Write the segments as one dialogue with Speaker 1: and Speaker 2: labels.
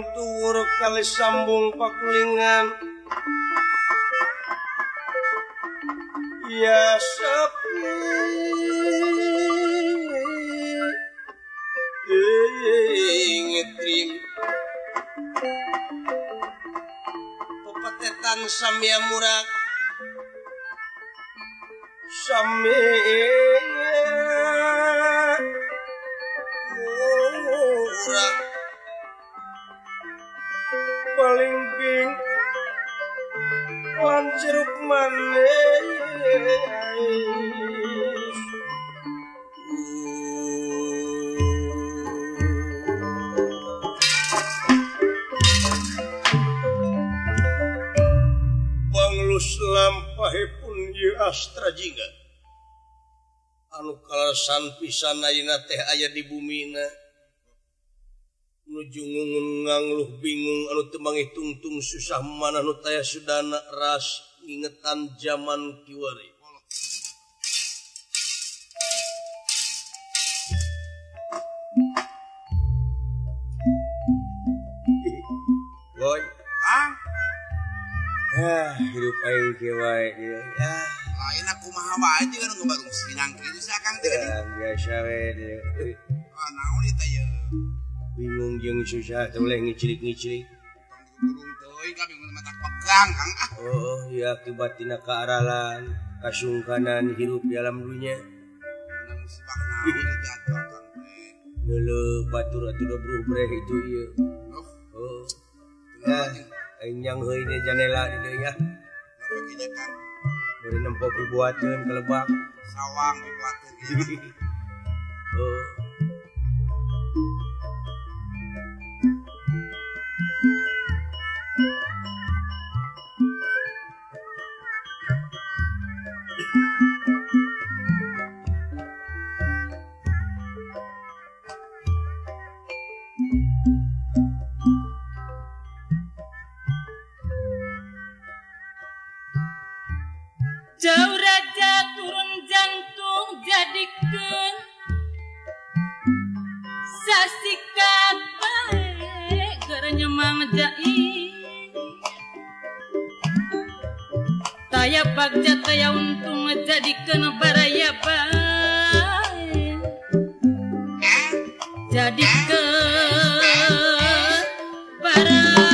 Speaker 1: Paling tuwur kali sambung pakulingan ya sepi ngetrim pepetetan samya murak samya murak paling ping lan jeruk manis. Panglus lampahipun ieu Astra Jingga anu kalasan pisan ayeuna teh aya di bumina nuju ngungun ngangluh bingung anu teu mangih tungtung susah manah nu taya sudana ras ngingetan jaman kiwari. Boy,
Speaker 2: ah,
Speaker 1: ah hidup aing kieu wae ieu. Ah,
Speaker 2: lain aku kumaha wae jeung anu barung sinang kitu sih Akang teh.
Speaker 1: Biasa we dieu.
Speaker 2: Ah, naon ieu teh ieu?
Speaker 1: Bingung jeung susah teh boleh ngicilik-ngicilik.
Speaker 2: Tong teuing ka bingung mata pegang Kang ah.
Speaker 1: Oh, iya akibat tina kaaralan, kasungkanan hirup di alam dunya.
Speaker 2: Mana musibah naon ieu teh atuh Akang teh.
Speaker 1: Neuleuh batur atuh dobruh breh itu ieu. Oh. Ah, aing nyang heuy nya janela di dieu nya.
Speaker 2: Bapak Kang.
Speaker 1: Bari nempo pibuateun ka lebak.
Speaker 2: Sawang pibuateun ieu.
Speaker 1: Oh.
Speaker 3: Jauh raja turun jantung jadikeun sasikat bae keur nyemang jai taya bagja taya untung jadikeun baraya bae jadikeun baraya.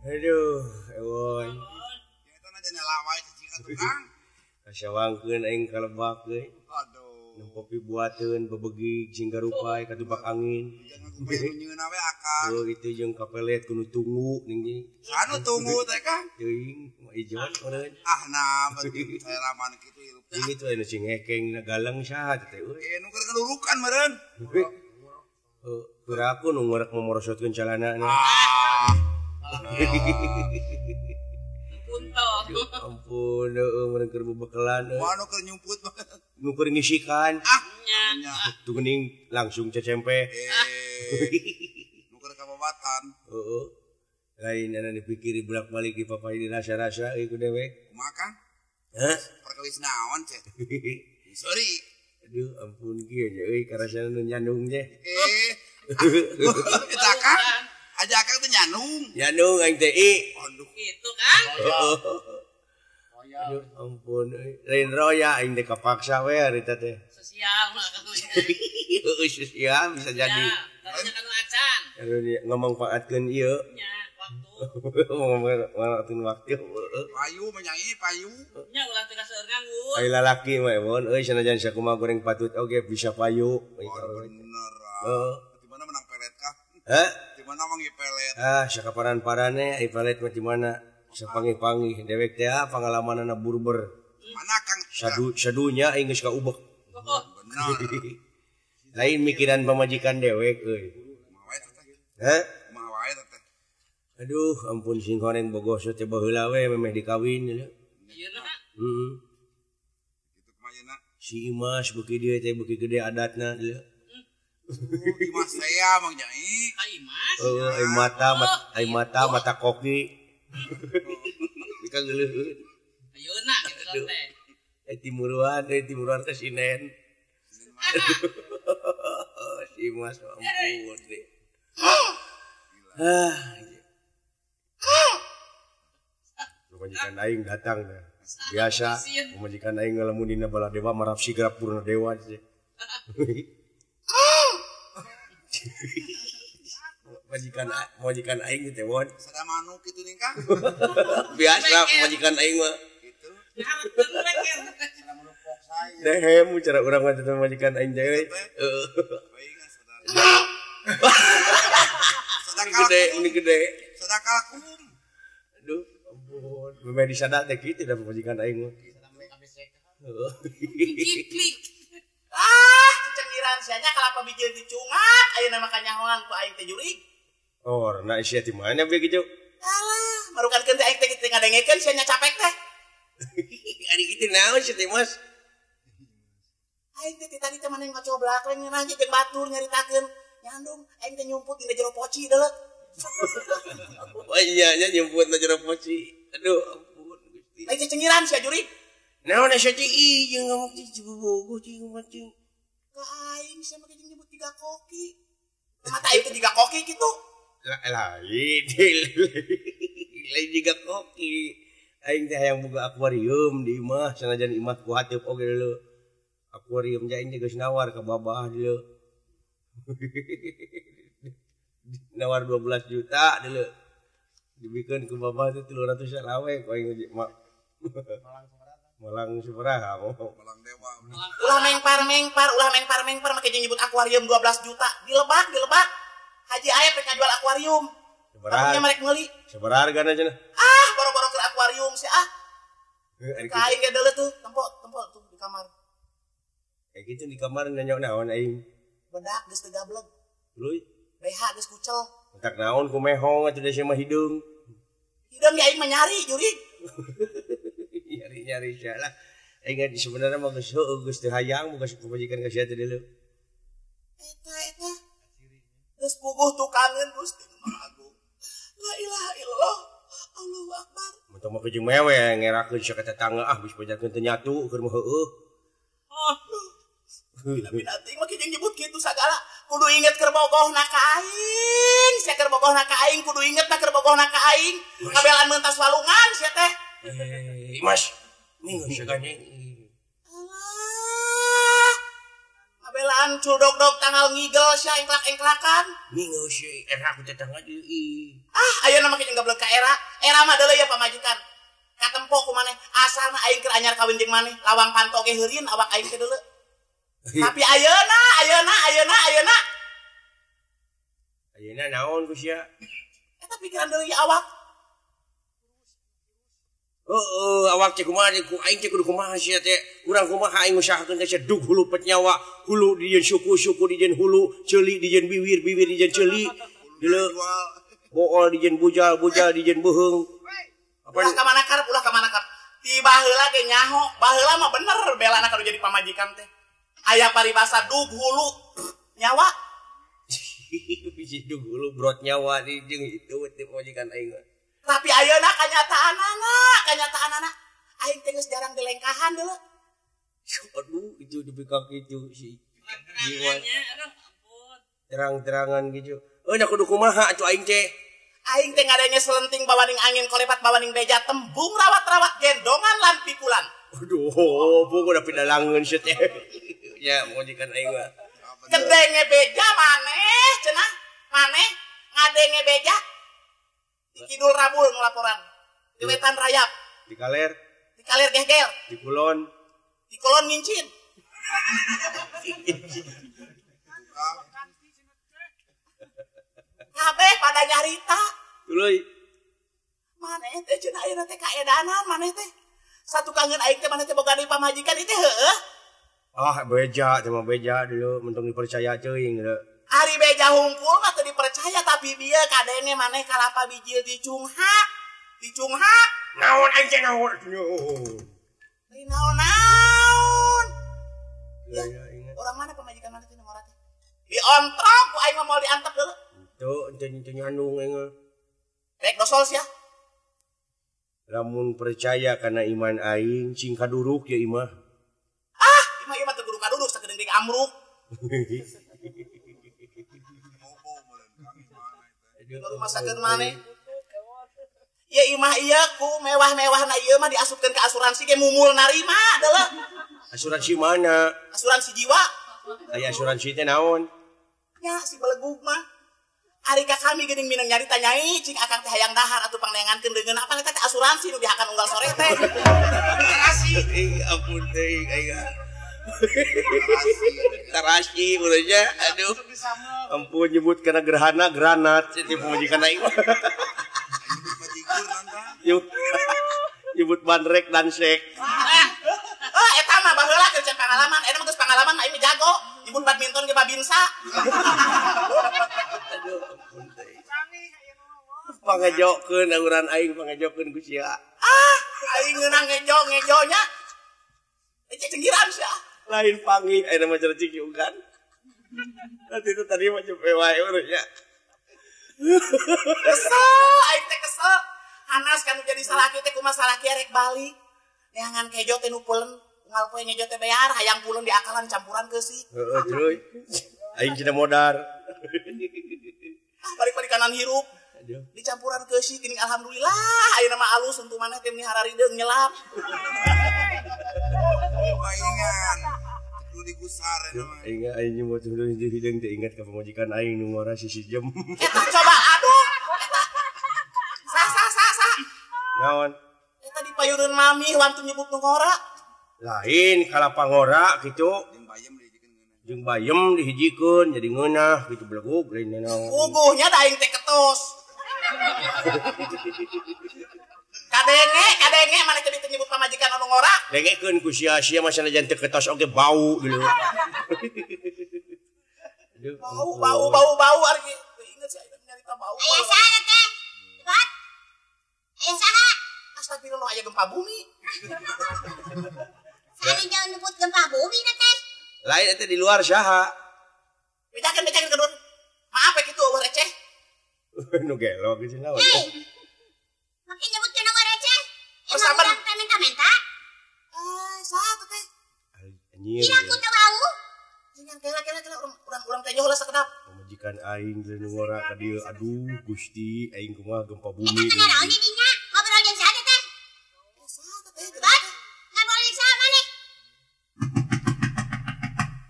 Speaker 1: Aduh, ewon.
Speaker 2: Eta na jana lawai cicing atuh Kang.
Speaker 1: Kasawangkeun aing ka lebak euy.
Speaker 2: Aduh.
Speaker 1: Nu kopi buateun bebegig sing garupai katubak angin. Oh itu jeung kapelet kudu tunggu ning ge.
Speaker 2: Anu tunggu teh Kang?
Speaker 1: Teuing mah ijon meureun.
Speaker 2: Ah nah betul raman kitu hirup teh.
Speaker 1: Ini tuh anu sing hekeng na galang saha teh euy.
Speaker 2: Eh nu keur ngelurukan meureun.
Speaker 1: Heuh, keur aku nu ngorek momorosotkeun calanana.
Speaker 2: Ah.
Speaker 1: Ampun, heueuh meureun keur bebekelan euy.
Speaker 2: Wah nu keur nyumput.
Speaker 1: Nu keur ngisikan.
Speaker 2: Ah, nya.
Speaker 1: Tuh geuning langsung cecempe.
Speaker 2: Nu keur kababatan.
Speaker 1: Heeh. Lain anu dipikir bolak-balik di papai dirasa-rasa euy ku dewek.
Speaker 2: Kumaha Kang?
Speaker 1: Hah?
Speaker 2: Perkawis naon ceh? Sorry.
Speaker 1: Aduh, ampun kieu nya euy karasana nu nyandung teh.
Speaker 2: Eta Kang. Aja Akang teh nyandung.
Speaker 1: Nyandung aing teh i.
Speaker 2: Aduh.
Speaker 3: Gitu Kang.
Speaker 1: Aduh, ampun euy. Lain roya aing teh kapaksa we harita teh.
Speaker 3: Sosial mah Kang.
Speaker 1: Heueuh sosial bisa jadi.
Speaker 3: Karunya kanu acan.
Speaker 1: Aduh ngomongfaatkeun ieu.
Speaker 3: Nya waktu.
Speaker 1: Ngomongfaatkeun waktu.
Speaker 2: Payu menyanyi payu.
Speaker 3: Nya ulah teu kaseur nganggur.
Speaker 1: Ai lalaki mah ewon euy sanajan sakumaha goreng patut oge bisa payu.
Speaker 2: Bener.
Speaker 1: Heeh.
Speaker 2: Di mana menang pelet kah?
Speaker 1: Hah?
Speaker 2: Di mana mangi pelet?
Speaker 1: Ah, sakaparan-parane ai pelet mah di mana? Sapanggih-panggih dewek teh pangalamanana burber.
Speaker 2: Mana Kang?
Speaker 1: Sadunya aing geus kaubek.
Speaker 2: Bener.
Speaker 1: Lain mikiran pamajikan dewek euy. Hah?
Speaker 2: Kumaha wae teh.
Speaker 1: Aduh, ampun sing goreng bogoh teh baheula we memeh dikawin leuh. Heeh.
Speaker 2: Kitu kumaha
Speaker 1: Si Imas beuki dieu teh beuki gede adatna leuh.
Speaker 2: Imas saya Mang Jai.
Speaker 3: Ka Imas.
Speaker 1: Heeh, ai mata mata koki. Bika geuleuheun.
Speaker 3: Ayeuna kitu teh.
Speaker 1: Timuruan ke sinen. Si Imas ampun deh. Ah. Pamajikan aing datang dah. Biasa pamajikan aing ngalamun dina bala dewa marap sigrap purna dewa sih. Majikan aing teh won.
Speaker 2: Sada manuk kitu ning Kang.
Speaker 1: Biasa majikan aing mah.
Speaker 2: Kitu.
Speaker 1: Dehem cara urang mah teh majikan aing teh. Heeh. Gede, ini gede.
Speaker 2: Sadakalakum.
Speaker 1: Aduh, ampun. Memang disada teh kitu da pamajikan aing mah. Heeh.
Speaker 3: Klik.
Speaker 4: Ah, cengiran sia nya kalapa bijil dicungak ayeuna mah kanyahoan ku aing teh jurig.
Speaker 1: Oh, nah sia di mana be kitu?
Speaker 4: Alah, marukankeun teh aing teh kitu ngadengekeun sia nya capek teh.
Speaker 1: Ari kitu naon sia teh Mas?
Speaker 4: Aing teh tadi teh maneh ngacoblak we ngeunah jeung batur nyaritakeun. Nyandung aing teh nyumput dina jero poci deuleu.
Speaker 1: Oh iya nya nyumput na jero poci. Aduh, ampun Gusti.
Speaker 4: Lain cengiran sia jurig.
Speaker 1: Naon sia teh ih jeung ngomong teh bogoh jeung macing.
Speaker 4: Ka aing sia mah jeung nyebut tiga koki. Mata aing teh tiga koki kitu.
Speaker 1: Lain lain tiga koki. Aing teh hayang boga akuarium di imah sanajan imah ku hateup oge deuleu. Akuarium teh aing teh geus nawar ka babah deuleu. Nawar 12 juta deuleu. Dibikeun ku babah teh 300 lawe ku aing mak. Malang sabaraha
Speaker 2: Malang dewa.
Speaker 4: Ulah mengpar-mengpar, ulah mengpar-mengpar make jeung nyebut akuarium 12 juta. Dilebak, dilebak. Haji Aep rek ngajual akuarium.
Speaker 1: Sabaraha
Speaker 4: merek meuli?
Speaker 1: Sabaraha hargana cenah?
Speaker 4: Ah, boro-boro keur akuarium sih ah. Ka aing ge deuleu tuh, tempo tuh di kamar.
Speaker 1: Kayak gitu di kamar nanya naon aing.
Speaker 4: Bedak geus teu gableg.
Speaker 1: Tuluy
Speaker 4: BH geus kucel.
Speaker 1: Entak naon ku mehong atuh da sia mah hideung.
Speaker 4: Hideung ge aing mah nyari jurig.
Speaker 1: Nyari-nyari sia lah. Aing sebenarnya mah geus heueuh geus teu hayang boga pamajikan ka sia teh deuleu.
Speaker 4: Eta eta. Geus puguh tukangeun Gusti Nu Maha Agung. La ilaha illallah. Allahu akbar.
Speaker 1: Mun teh mah jeung mewe ngerakeun sia ka tetangga ah geus pajarkeun teu nyatu keur mah heueuh.
Speaker 4: Oh. Tapi nanti mah jeung nyebut kitu sagala kudu inget keur bogohna ka aing. Sia keur bogohna ka aing kudu inget na keur bogohna ka aing. Ngabelaan mentas walungan sia teh. Imas,
Speaker 1: minggu segane.
Speaker 4: Alah. Ngabelaan culdog-dog tanggal ngigel sia engklak-engklakan.
Speaker 1: Ngigel sia era ku tetangga deui.
Speaker 4: Ah, ayeuna mah jeung gablek ka era. Era mah deuleu ya pamajikan. Katempo ku maneh asalna aing keur anyar kawin jeung maneh, lawang panto ge heurin awak aing teh deuleu. Tapi ayeuna, ayeuna, ayeuna, ayeuna.
Speaker 1: Ayeuna naon ku sia?
Speaker 4: Eta pikiran deuleu ya awak.
Speaker 1: Heeh, awak teh kumaha ku aing teh kudu kumaha sia teh. Urang kumaha aing ngusahakeun teh dug hulu pet nyawa, hulu dijieun suku, suku dijieun hulu, ceuli dijieun biwir, biwir dijieun ceuli. Deuleu bool dijieun bujal, bujal dijieun beuheung.
Speaker 4: Ulah ka mana karep, ulah ka mana karep. Ti baheula ge nyaho, baheula mah bener belana kudu jadi pamajikan teh. Aya paribasa dug hulu nyawa.
Speaker 1: Bisi dug hulu brot nyawa di jeung itu teh pamajikan aing.
Speaker 4: Tapi ayeuna kanyataanana aing teh geus jarang dilengkahan deuleu.
Speaker 1: Aduh, itu dupi ka kitu si jiwa. Terang-terangan gitu. Euy na kudu kumaha atuh aing teh.
Speaker 4: Aing teh ngadenge selenting bawaning angin kolepat bawaning beja tembung rawat-rawat gendongan lan pikulan.
Speaker 1: Aduh, buku udah pindah langeun sia teh. Ya, pamajikan aing mah.
Speaker 4: Kedenge beja maneh cenah, maneh ngadenge beja. Di kidul rabul ngelaporan. Di wetan rayap.
Speaker 1: Di kaler.
Speaker 4: Di kaler gehgel.
Speaker 1: Di kulon.
Speaker 4: Di kulon ngincin. Kabeh pada nyarita.
Speaker 1: Tuluy.
Speaker 4: Maneh teh cenah ayeuna teh kaedanan maneh teh. Satu kangen aing teh maneh teh boga deui pamajikan ieu teh heueuh.
Speaker 1: Ah, beja teh mah beja dulu mentung dipercaya teuing deuleu.
Speaker 4: Ari beja hungkul mah teu dipercaya tapi bieu kadenge maneh kalapa bijil dicunghak. Dicunghak.
Speaker 1: Naon aing teh naon?
Speaker 4: Naon-naon. Ya, orang mana pamajikan maneh teh ngora teh? Diontrok ku aing mah moal diantep deuleu.
Speaker 1: Teu teu nyandung aing mah.
Speaker 4: Rek dosol sia.
Speaker 1: Lamun percaya kana iman aing cing kaduruk ya imah.
Speaker 4: Ah, imah ieu mah teu kudu kaduruk sakedeung deui amruk. Rumah sakit maneh. Ya imah ieu ku mewah-mewahna ieu mah diasupkeun ka asuransi ge mumul narima deuleu.
Speaker 1: Asuransi mana?
Speaker 4: Asuransi jiwa.
Speaker 1: Aya asuransi teh naon?
Speaker 4: Nya si belegug mah. Ari ka kami geuning minang nyarita nyai cing akang teh hayang dahar atuh pangneangankeun deungeun apa eta teh asuransi nu dihakan unggal sore teh.
Speaker 1: Terasi. Ampun teuing aing. Terasi mulanya aduh. Ampun nyebut kana gerhana granat ti pamajikan aing. Nyebut bandrek dan sek.
Speaker 4: Ah eta mah baheula keur can pangalaman, eta mah geus pangalaman mah aing jago. Nyebut badminton ge babinsa.
Speaker 1: Aduh ampun teh. Pangejokeun auran aing pangejokeun ku sia.
Speaker 4: Ah, aing ngeunang ngejo ngejonya. Eta cenggiran sia.
Speaker 1: Lain panggih ayeuna mah cercik yugan. Nanti itu tadi mah cepet wae urang nya.
Speaker 4: Kesel, aing teh kesel. Hanas kan jadi salaki teh kumaha salaki rek balik. Neangan kejo teh nu pulen, unggal poe ngejo teh bear hayang pulen di akalan campuran keusik.
Speaker 1: Heeh, cuy. Aing cenah modar.
Speaker 4: Ah, balik-balik kanan hirup. Dicampuran keusik geuning alhamdulillah ayeuna mah alus untung maneh teh meni hararideung nyelap.
Speaker 2: Paingan. Kudu digusar eta mah.
Speaker 1: Aing aing nyebut dulu hideung teh ingat ka pamajikan aing nu ngora sisi jem.
Speaker 4: Eta coba aduh eta. Sah sah sah sah.
Speaker 1: Naon?
Speaker 4: Eta dipayureun mami wantu nyebut nu ngora.
Speaker 1: Lain kalapa ngora kitu.
Speaker 2: Jeung bayem dihijikeun ngeunah.
Speaker 1: Jeung bayem dihijikeun jadi ngeunah kitu belegug lain naon.
Speaker 4: Puguhnya da aing teh ketos. Kadenge, kadenge mana teh nyebut pamajikan anu ngora?
Speaker 1: Dengekeun ku sia sia mah sanajan teu ketos oge bau gitu.
Speaker 4: Bau bau bau bau ari inget sia nyarita bau.
Speaker 5: Aya saha teh? Cepat. Aya saha?
Speaker 4: Astagfirullah aya gempa bumi.
Speaker 5: Saha jangan nyebut gempa bumi na teh?
Speaker 1: Lain eta di luar saha?
Speaker 4: Bejakeun bejakeun kedun. Maaf ya kitu eueuh receh.
Speaker 1: Nu gelo geus naon.
Speaker 5: Hei. Make nyebutkeun eueuh receh. Emang urang teh menta-menta?
Speaker 4: Eh, saha teh teh?
Speaker 1: Anjir.
Speaker 5: Kira aku teu wau.
Speaker 4: Jangan kela-kela kela urang teh nyoh lah sakedap.
Speaker 1: Pamajikan aing geus ngora ka dieu. Aduh Gusti, aing kumaha gempa bumi.
Speaker 5: Eta teh naon di dinya? Ngobrol jeung saha teh?
Speaker 4: Saha teh?
Speaker 5: Bat, ngobrol jeung saha maneh?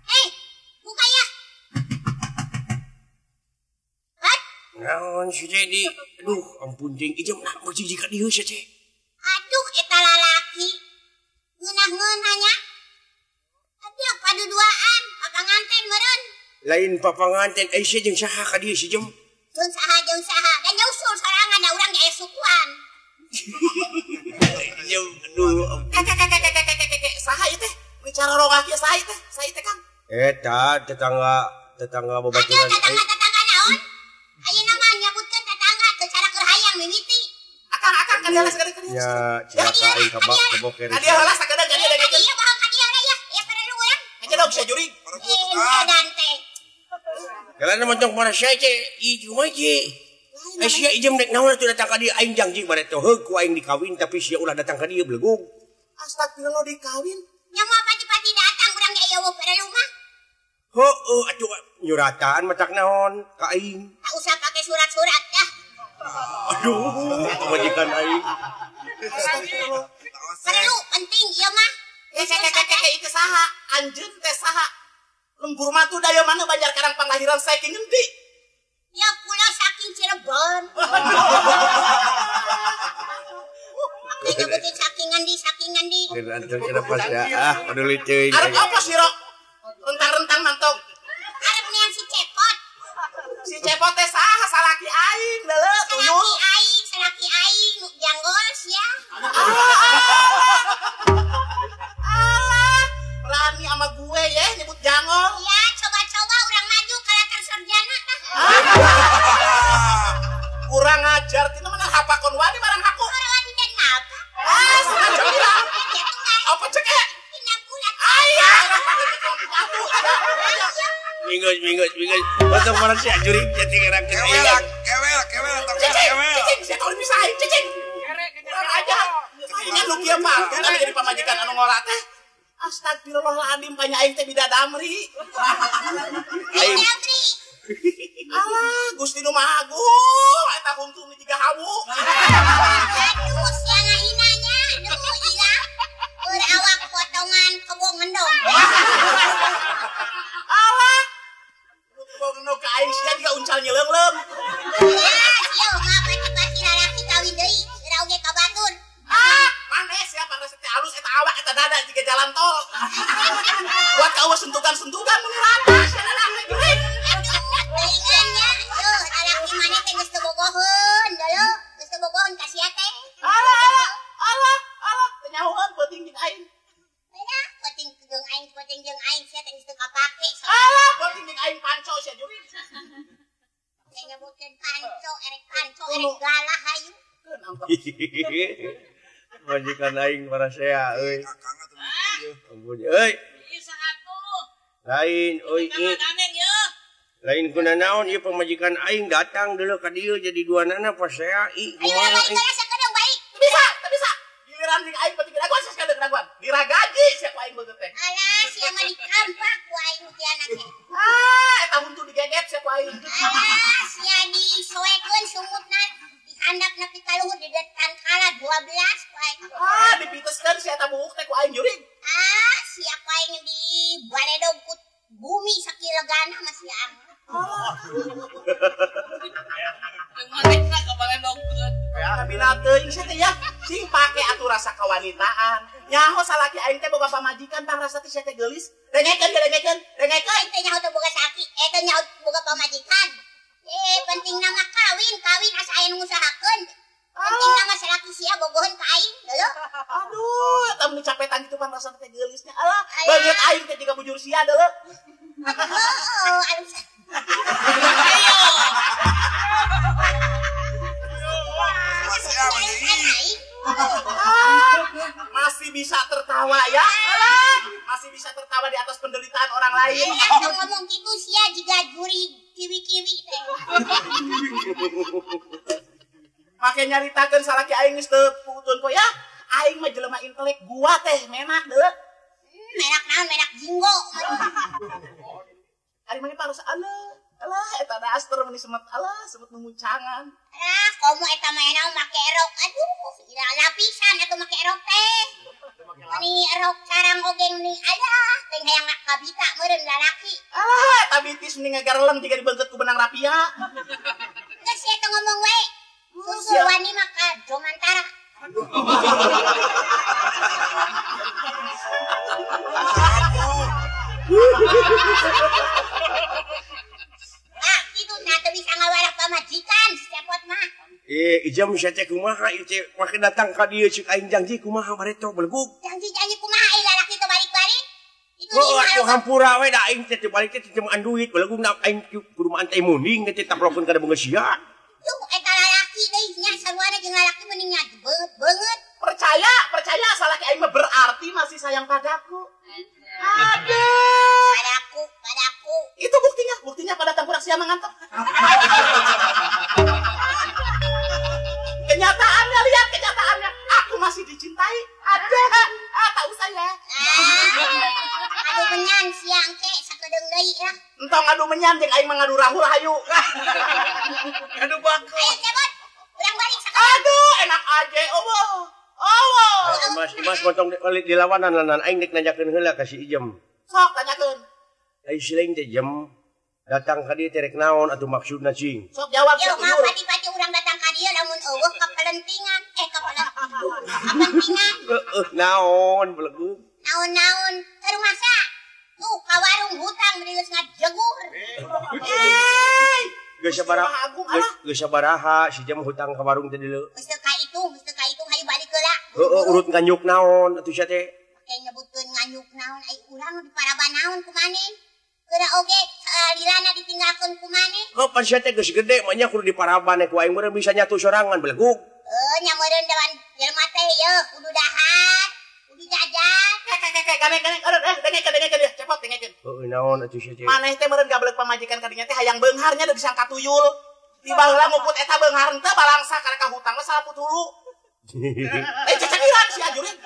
Speaker 5: Eh, buka
Speaker 1: Naon si Dedi? Aduh, ampun jeung ijem nak bujiji ka dieu sia teh.
Speaker 5: Aduh eta lalaki. Ngeunah-ngeunah nya. Aduh paduduaan, papanganten meureun.
Speaker 1: Lain papanganten ai sia jeung saha ka dieu si jem?
Speaker 5: Jeung saha, da nyusul sorangan da urang ge aya sukuan.
Speaker 1: Jem aduh.
Speaker 4: Kek saha ieu teh? Bicara rongah kieu saha ieu teh? Saha ieu teh Kang?
Speaker 1: Eta tetangga babaturan.
Speaker 5: Aduh tetangga-tetangga naon? Ayeuna mah nyebutkeun tetangga teu cara keur hayang mimiti.
Speaker 4: Akang ka dieu heula sakedeung ka dieu.
Speaker 1: Ya, cilaka aing ka boker.
Speaker 4: Ka dieu heula sakedeung ka dieu dengekeun.
Speaker 5: Iya bohong ka dieu ya. Ya perlu urang.
Speaker 4: Ngedog sia jurig.
Speaker 5: Edan teh.
Speaker 1: Kalana montong para sia teh ieu kumaha ieu? Eh sia ijem rek naon atuh datang ka dieu aing janji bare teh heug ku aing dikawin tapi sia ulah datang ka dieu belegug.
Speaker 4: Astagfirullah dikawin.
Speaker 5: Nya moal pati-pati datang urang ge eueuh perlu mah.
Speaker 1: Heueuh atuh nyuratan matak naon ka aing.
Speaker 5: Tak usah pakai surat-surat dah.
Speaker 1: Aduh, pamajikan aing.
Speaker 4: Astagfirullah.
Speaker 5: Perlu penting ieu mah.
Speaker 4: Kek itu saha? Anjeun teh saha? Lembur matu daya mana Banjar Karang panglahiran saking ngendi?
Speaker 5: Ya kula saking Cirebon. Nyebutin saking ngendi,
Speaker 1: Antur kenapa sia? Ah, peduli teuing.
Speaker 4: Arep apa sih, Rok? Rentang-rentang mantok.
Speaker 5: Arep nian si Cepot.
Speaker 4: Si Cepot teh saha? Salaki aing deuleu tuyul.
Speaker 5: Salaki aing nu janggol sia.
Speaker 4: Alah, berani sama gue ya nyebut janggol.
Speaker 5: Ya, coba-coba urang maju ka latar sarjana tah.
Speaker 4: Kurang ajar tina mana hapakon wani barang haku.
Speaker 5: Orang wani dan apa?
Speaker 4: Ah, sengaja bilang. Apa cek eh?
Speaker 5: Tina bulat.
Speaker 4: Ayah.
Speaker 1: Minggu. Masa mana sih jurig jadi ngerang
Speaker 2: kewel, kewel, kewel.
Speaker 4: Cicing, saya tahu bisa aing, cicing. Kurang ajar. Ini lu kieu mah, kan jadi pamajikan anu ngora teh. Astagfirullahaladzim, banyak aing teh bidadamri.
Speaker 5: Bidadamri.
Speaker 4: Alah, Gusti nu Maha Agung, eta huntu nu jiga hawu.
Speaker 5: Aduh, sia ngahina nya, duh ilah. Keur awak potongan kebo ngendong.
Speaker 4: Alah. Kebo ngendong ka aing sia jiga uncal nyeleungleung.
Speaker 5: Ya, sia mah pati-pati lalaki kawin deui, geura oge ka batur.
Speaker 4: Ah, maneh sia pangrasa teh alus eta awak eta dada jiga jalan tol. Kuat ka eueuh sentukan-sentukan mun rata sia lalaki geuring.
Speaker 5: Teuingan nya, tuh lalaki maneh teh geus teu bogoheun, deuleu, geus teu bogoheun ka sia teh.
Speaker 4: Alah, alah, alah, teu nyahoeun peuting jeung aing.
Speaker 5: Alah, peuting jeung aing, peuting jeung aing sia teh geus teu kapake.
Speaker 4: Alah, peuting jeung aing panco sia jurig.
Speaker 5: Teh nyebutkeun panco, erek panco, erek galah hayu.
Speaker 1: Majikan aing parasea euy. Ampun euy.
Speaker 3: Ieu saha tuh?
Speaker 1: Lain euy. Lain kuna naon ieu pamajikan aing datang deuleu ka dieu jadi dua nana pasea i kumaha
Speaker 5: aing. Baik.
Speaker 4: Teu bisa. Giliran jeung aing penting raguan sia sakedeung raguan. Diragaji sia ku aing beungeut teh.
Speaker 5: Alah sia mah dikampak ku aing tiana teh.
Speaker 4: Ah, eta huntu digeget sia ku aing.
Speaker 5: Alah sia disoekeun sumutna dihandap nepi ka luhur di detan kala 12 ku aing.
Speaker 4: Ah, dipiteskeun sia eta buuk teh ku aing jurig.
Speaker 5: Ah, sia ku aing di baledog ku bumi sakilegana mah sia.
Speaker 3: Manehna ka baledogkeun.
Speaker 4: Kabina teuing sia teh ya. Sing pake atuh rasa kawanitaan. Nyaho salaki aing teh boga pamajikan pangrasa teh sia teh geulis. Dengekeun dengekeun, dengekeun.
Speaker 5: Aing teh nyaho teh boga salaki, teh nyaho boga pamajikan. Penting nama kawin, kawin asa aya nu ngusahakeun. Penting nama salaki sia bogoheun ka aing, deuleu.
Speaker 4: Aduh, eta mun capetan kitu pangrasa teh geulisnya. Alah, beungeut aing teh jiga bujur sia deuleu.
Speaker 5: Heeh, alus.
Speaker 3: Ayo.
Speaker 4: Masih bisa tertawa ya? Alah, masih bisa tertawa di atas penderitaan orang lain.
Speaker 5: Ayo ngomong gitu sia jiga juri kiwi-kiwi teh.
Speaker 4: Make nyaritakeun salaki aing geus teu putun po ya. Aing mah jelema intelek gua teh menak deuleu.
Speaker 5: Menak naon menak jinggo.
Speaker 4: Ari mah parus aleuh. Alah eta daster meni semet alah semet memuncangan.
Speaker 5: Alah komo eta mah naon make rok. Aduh, ila lapisan atuh make rok teh. Meni rok carang oge meni alah teh hayang kabita meureun lalaki.
Speaker 4: Alah eta bitis meni ngagareleng jiga dibeungkeut ku benang rapia.
Speaker 5: Geus pamajikan si Cepot mah.
Speaker 1: Ijam sia teh kumaha ieu teh make datang ka dieu cik aing janji kumaha bareto belegug.
Speaker 5: Janji-janji kumaha ai lalaki teu balik-balik. Itu
Speaker 1: oh, atuh hampura we da aing teh teu balik teh temaan duit belegug na aing kudu maan teh munding teh taplokeun kana beungeut sia.
Speaker 5: Duh eta lalaki deui nya sarua jeung lalaki mending nya beungeut.
Speaker 4: Percaya, percaya salaki aing mah berarti masih sayang padaku. Aduh.
Speaker 5: Padaku, padaku.
Speaker 4: Itu buktinya, buktinya pada tangkurak sia mangantok. Kenyataannya lihat kenyataannya. Aku masih dicintai. Ada. Ah, tak usah ya.
Speaker 5: Aduh menyan siang ke sakedeung deui lah.
Speaker 4: Entong adu menyan jeung aing mah ngadu rahul hayu.
Speaker 1: Aduh bakal.
Speaker 5: Ayo Cepot. Urang balik sakedeung.
Speaker 4: Aduh, enak aja. Oh. Oh.
Speaker 1: Imas, Imas potong dilawanan lanan aing nek nanyakeun heula ka si Ijem.
Speaker 4: Sok tanyakeun.
Speaker 1: Ai si lain teh Jem datang ka dieu teh rek naon atuh maksudna cing.
Speaker 4: Sok jawab
Speaker 5: sok. Yo pati-pati urang datang ka dieu lamun eueuh kapelentingan kapentingan.
Speaker 1: Heueuh naon belegug.
Speaker 5: Naon-naon teu masa. Tuh ka warung hutang beli geus ngajegur.
Speaker 1: Geus sabaraha geus sabaraha si Jem hutang ka warung teh deuleu.
Speaker 5: Geus teu kaitung, geus teu kaitung hayu balik heula.
Speaker 1: Heeh urut nganyuk naon atuh sia teh.
Speaker 5: Make nyebutkeun nganyuk naon ai urang di paraban naon ku maneh. Geura oge lilana ditinggalkeun ku maneh.
Speaker 1: Heuh pan sia teh geus gede mah nya kudu diparaban ku aing meureun bisa nyatu sorangan belegug.
Speaker 5: Heuh nya meureun dewan jelema teh yeuh kudu dahar, kudu jajan.
Speaker 4: Kek gane-gane aduh dengekeun dengekeun cepot dengekeun.
Speaker 1: Heuh naon atuh sia teh.
Speaker 4: Maneh teh meureun gablek pamajikan kadinya teh hayang beungharnya deuk disangka tuyul. Tiba heula nguput eta beunghar teh balangsa karek ka hutang we salaput hulu. Cecengiran sia jurig.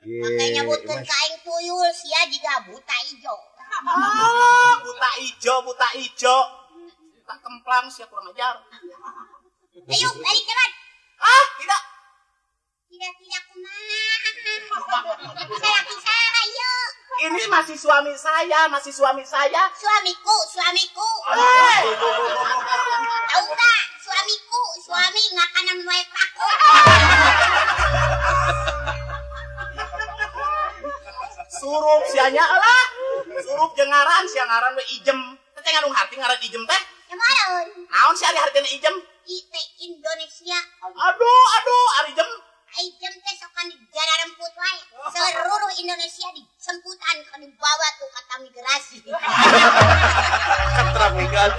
Speaker 5: Make nyebutkeun ka aing tuyul sia jiga buta ijo.
Speaker 4: Ah, buta ijo, buta ijo. Tak kemplang sia kurang ajar.
Speaker 5: Ayo balik cepat.
Speaker 4: Ah, tidak.
Speaker 5: Tidak kumaha. Salaki saha ieu?
Speaker 4: Ini masih suami saya, masih suami saya.
Speaker 5: Suamiku, suamiku.
Speaker 4: Hey.
Speaker 5: Tahu tak? Suamiku, suami ngakanan wae paku.
Speaker 4: Surup sianya lah. Surup jeung ngaran, sia ngaran we Ijem. Teh ngandung harti ngaran Ijem teh.
Speaker 5: Ya naon?
Speaker 4: Naon sia ari hartina Ijem?
Speaker 5: IT Indonesia.
Speaker 4: Aduh, aduh, ari Ijem.
Speaker 5: Ijem teh sokan di jararemput wae. Seluruh Indonesia disemputan ke dibawa tuh kata migrasi.
Speaker 1: Kata migrasi.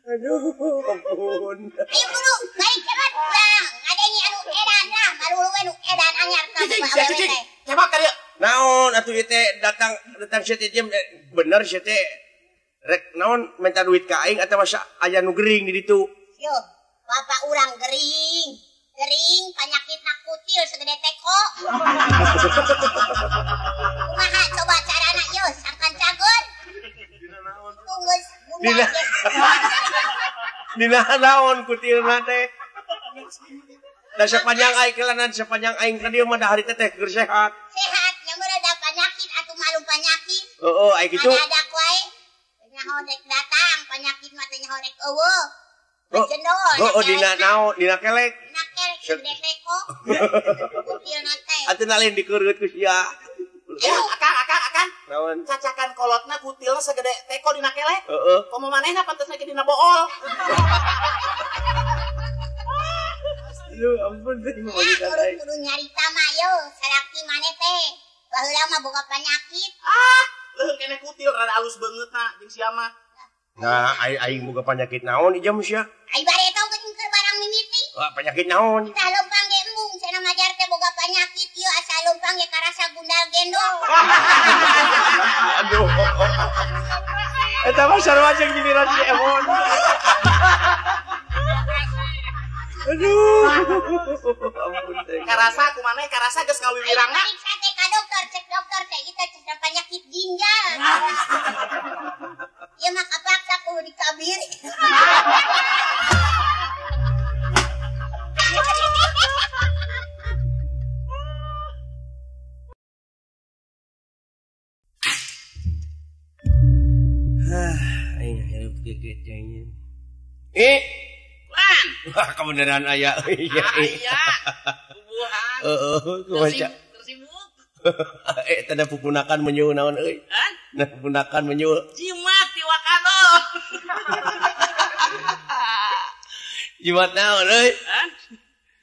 Speaker 1: Aduh, ampun.
Speaker 5: Ayo buru, balik cepat. Bang, ngadenge anu edan lah, marulu we nu edan anyar ka awewe teh.
Speaker 4: Cepat ka dieu.
Speaker 1: Naon atuh ieu teh datang datang sia teh Jem bener sia teh. Rek naon minta duit ka aing atawa aya nu gering di ditu.
Speaker 5: Yo, bapak urang gering. Gering panyakitna kutil segede teko. Kumaha coba carana yo sangkan cagur. Tunggus bunda ge.
Speaker 1: Dina naon kutilna teh. Da sepanjang aing kelanan sepanjang aing ka dieu mah da hari teh teh keur sehat.
Speaker 5: Sehat nya meureun da panyakit atuh malum panyakit.
Speaker 1: Heeh, ai kitu.
Speaker 5: Ada wae. Nyaho rek datang panyakit mah teh nyaho rek eueuh. Jendol.
Speaker 1: Heeh, dina naon dina kelek.
Speaker 5: Dina kelek segede teko. Kutilna teh.
Speaker 1: Atuh lain dikeureuut ku sia.
Speaker 4: Ya, akang, akang, akang.
Speaker 1: Naon?
Speaker 4: Cacakan kolotna kutilna segede teko dina kelek.
Speaker 1: Heeh.
Speaker 4: Komo manehna pantesna ge dina bool.
Speaker 1: Lu ampun teh mau dikatai.
Speaker 5: Kudu nyarita mah yo, salaki maneh teh. Baheula mah boga panyakit.
Speaker 4: Ah, leuheung keneh kutil rada alus beungeutna jeung sia mah.
Speaker 1: Nah, aing boga panyakit naon Ijem sia?
Speaker 5: Ai bareto geuning keur barang mimiti.
Speaker 1: Wah, penyakit naon?
Speaker 5: Tah leumpang ge embung cenah majar teh boga penyakit ieu asa leumpang ge karasa gundal gendong.
Speaker 1: Aduh. Eta mah sarua jeung giliran si Emon. Aduh. Ampun teh.
Speaker 4: Karasa kumaneh karasa geus ngawiwirangna.
Speaker 5: Periksa teh ka dokter, cek dokter teh ieu teh cenah penyakit ginjal. Ieu mah kapaksa kudu dikabiri.
Speaker 1: Aing hirup gegetnya. Eh,
Speaker 3: Lan.
Speaker 1: Wah, kebenaran aya. Iya.
Speaker 3: Aya. Bubuhan.
Speaker 1: Heeh, kumaha.
Speaker 3: Tersibuk.
Speaker 1: Tanda pupunakan menyuh naon euy. Nah, pupunakan menyuh.
Speaker 3: Jimat ti wakano.
Speaker 1: Jimat naon euy?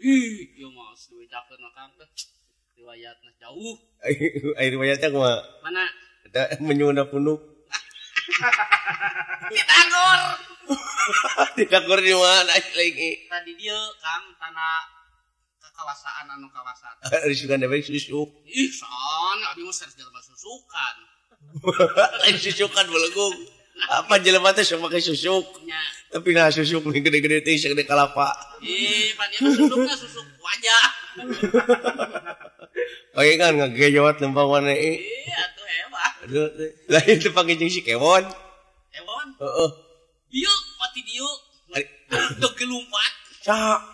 Speaker 3: Ih, ieu mah duitakeun Kang teh. Riwayatna jauh.
Speaker 1: Ai riwayatna kumaha?
Speaker 3: Mana?
Speaker 1: Eta menyuhna punuk.
Speaker 3: Ditagor.
Speaker 1: Ditagor di mana lagi?
Speaker 3: Tadi dieu Kang tanah kawasaan anu kawasan.
Speaker 1: Risukan dewe susuk.
Speaker 3: Ih, sana abdi mah serius jelema susukan.
Speaker 1: Lain susukan belegung. Apa jelema teh sok make susuk.
Speaker 3: Nya.
Speaker 1: Tapi nah susuk nu gede-gede teh sagede kalapa.
Speaker 3: Ih, pan ieu susukna susuk wajah.
Speaker 1: Oke kan ngagejot lempang mana ieu.
Speaker 3: Ih, atuh hebat.
Speaker 1: Aduh, lain teh panggil jeung si Kewon.
Speaker 3: Kewon?
Speaker 1: Heeh.
Speaker 3: Dieu, pati dieu. Teu gelumpat.
Speaker 1: Saha?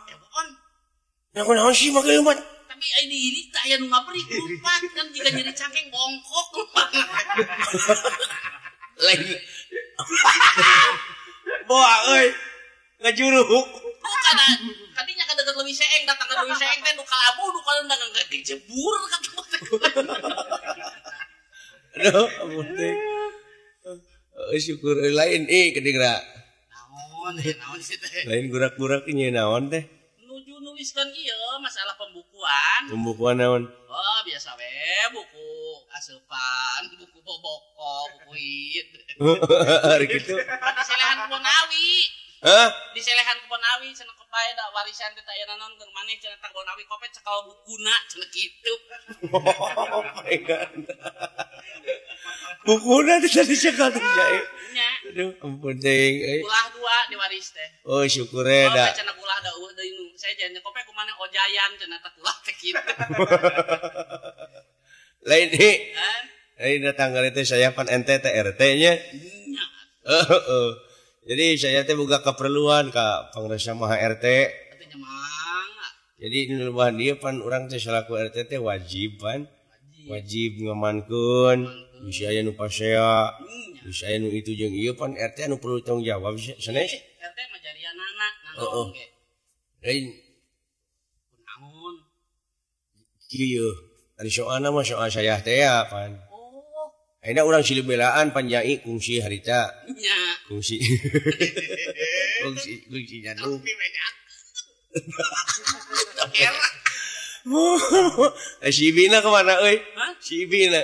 Speaker 1: Yang naon sih make lompat?
Speaker 3: Tapi ai di ini teh aya nu ngaberi lompat kan jika nyeri cangkeng bongkok lompat.
Speaker 1: Lain. Boa euy. Ngajuru.
Speaker 3: Bukan kadinya ka deukeut leuwih seeng datang ka leuwih seeng teh nu kalabu nu kalendang ngejebur ka tempat.
Speaker 1: Aduh, ampun teh. Syukur lain ih kedengra.
Speaker 3: Naon naon sih teh.
Speaker 1: Lain gurak-gurak nya naon teh.
Speaker 3: Nuliskan iya masalah pembukuan.
Speaker 1: Pembukuan naon?
Speaker 3: Oh, biasa we buku asupan, buku boboko, buku hid.
Speaker 1: Hari kitu.
Speaker 3: Diselehan Kebonawi.
Speaker 1: Hah?
Speaker 3: Diselehan Kebonawi cenah kepae da warisan teh aya naon keur maneh cenah tah Kebonawi kopet cekal bukuna cenah kitu.
Speaker 1: Oh my God. Bukuna teh tadi cekal teh nya. Aduh, ampun teuing euy.
Speaker 3: Ulah dua diwaris teh.
Speaker 1: Oh, syukur e da.
Speaker 3: Oh, cenah ulah da eueuh deui nu. Saya jangan kope kumana ojayan cenah teh ulah teh kitu.
Speaker 1: Lain ieu. Lain datang ka teh saya pan ente teh RT nya. Heeh. Jadi saya teh boga keperluan ka pangresa maha RT.
Speaker 3: Atuh mangga.
Speaker 1: Jadi nu bahan dieu pan urang teh salaku RT teh wajib pan. Wajib ngamankeun bisi aya nu pasea. Bisa anu itu jeung ieu pan RT anu perlu tanggung jawab sanes.
Speaker 3: RT mah jarianana nanaon ge.
Speaker 1: Lain
Speaker 3: kunaon?
Speaker 1: Kieu ari soalna mah soal saya teh ya pan.
Speaker 3: Oh.
Speaker 1: Ayeuna urang silih belaan panjai kungsi harita.
Speaker 3: Nya.
Speaker 1: Kungsi. Kungsi kungsi jadung. Si Ibina kemana euy? Si Ibina.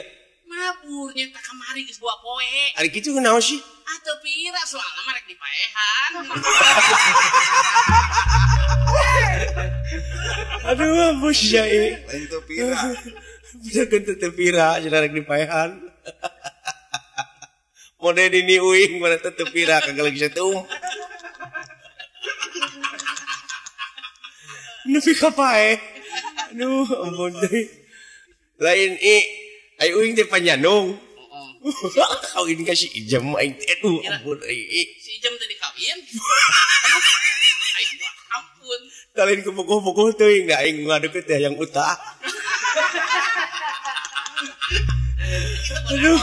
Speaker 3: Maburnya tak kamari geus dua poe.
Speaker 1: Ari kitu kunaon sih?
Speaker 3: Atuh pira soalna mah rek dipaehan.
Speaker 1: Aduh, ampun sia ieu.
Speaker 2: Lain teu pira.
Speaker 1: Bisa teu teu pira cenah rek dipaehan. Mode dini uing mana teu teu pira kagak lagi satum. Nepi ka paeh. Aduh, ampun teh. Lain i ai uing teh panjanung.
Speaker 3: Heeh.
Speaker 1: Kawin ka si Ijem aing teh aduh ampun ai.
Speaker 3: Si Ijem teh dikawin. Aing ampun.
Speaker 1: Lain kupukuh-pukuh teuing da aing ngadeukeut teh hayang utah. Aduh,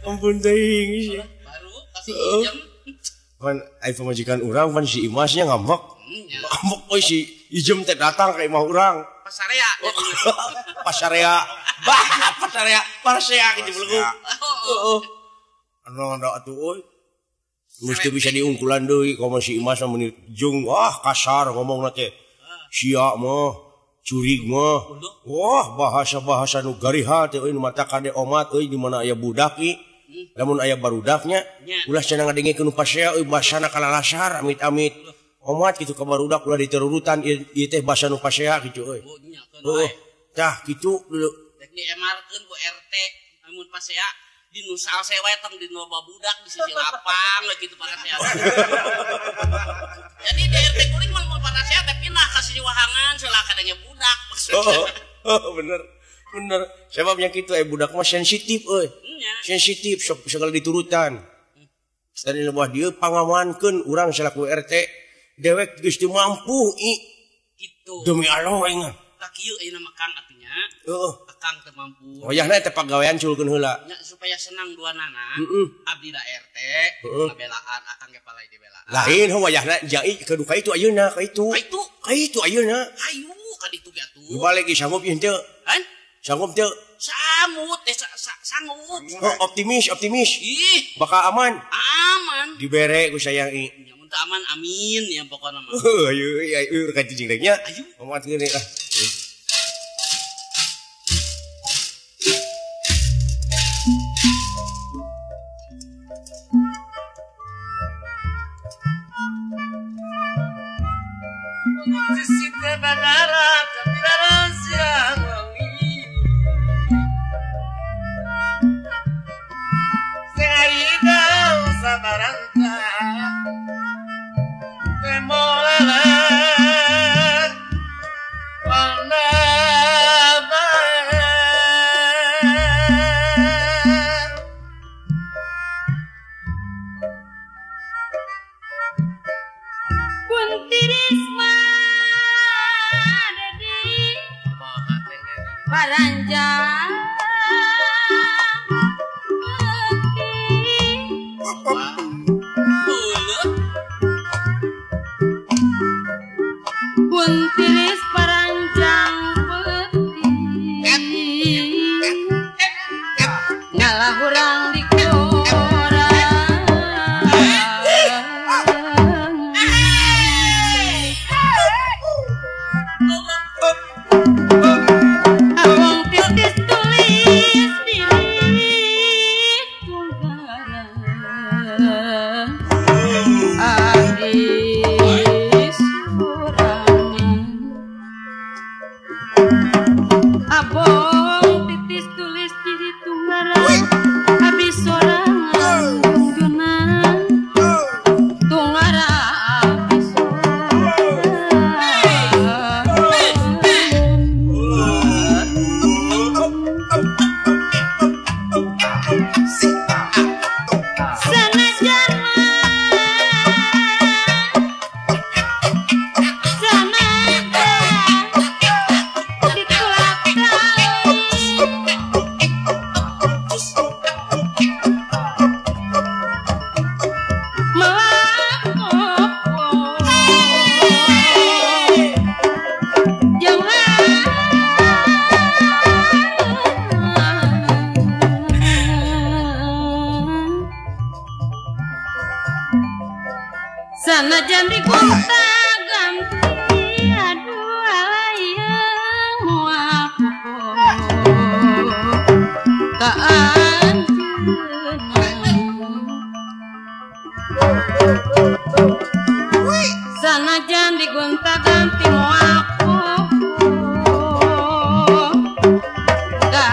Speaker 1: ampun teuing.
Speaker 3: Baru ka si Ijem.
Speaker 1: Pan ai pamajikan urang pan si Imasnya ngambek. Ngambek euy si Ijem teh datang ka imah urang.
Speaker 3: Pasarea.
Speaker 1: Pasarea. Bah, pasarea, pasarea gitu belum. Heeh. Anu anda atuh euy. Mesti bisa diungkulan deui komo si Imas mah meuni jeung wah kasar ngomongna teh. Sia mah, curig mah. Wah, bahasa-bahasa nu gariha teh euy nu mata kade omat euy di mana aya budak ieu. Lamun aya barudaknya, ulah cenah ngadengekeun nu pasea euy basana kalalasar amit-amit. Omat kitu ka barudak ulah diterurutan ieu teh basa nu pasea kitu euy. Heuh. Tah kitu dulu.
Speaker 3: Rek diemarkeun ku RT amun pasea di nu salse wae tong di nu babudak di sisi lapang we kitu parasea. Jadi di RT kuring mah mun parasea teh pindah ka sisi wahangan salah kadangnya budak maksudnya.
Speaker 1: Oh, bener. Bener. Sebab nya kitu budak mah sensitif euy. Sensitif sok segala diturutan. Dan lebah dieu pangamankeun urang salaku RT dewek geus teu mampu i.
Speaker 3: Kitu.
Speaker 1: Demi Allah aing.
Speaker 3: Tah kieu ayeuna mah Kang atunya.
Speaker 1: Heeh.
Speaker 3: Akang teu mampu.
Speaker 1: Wayahna teh pagawean culkeun heula.
Speaker 3: Nya supaya senang duanana. Abdi da RT ngabelaan akang ge palai dibelaan.
Speaker 1: Lain heuh wayahna jai kudu ka itu ayeuna ka itu.
Speaker 3: Ka itu.
Speaker 1: Ka itu ayeuna.
Speaker 3: Hayu ka ditu ge atuh.
Speaker 1: Balik ge sanggup ieu henteu.
Speaker 3: Han?
Speaker 1: Sanggup teu?
Speaker 3: Samut teh sanggup.
Speaker 1: Oh, optimis, optimis.
Speaker 3: Ih,
Speaker 1: bakal aman.
Speaker 3: Aman.
Speaker 1: Dibere ku sayang i.
Speaker 3: Ya mun teu aman amin ya pokona mah.
Speaker 1: Heuh, ayo ayo ka cicing rek nya.
Speaker 3: Ayo.
Speaker 1: Omat gini ah.
Speaker 6: Sanajan digonta-ganti aduh alayang moal ka anjeunna. Sanajan digonta-ganti moal ka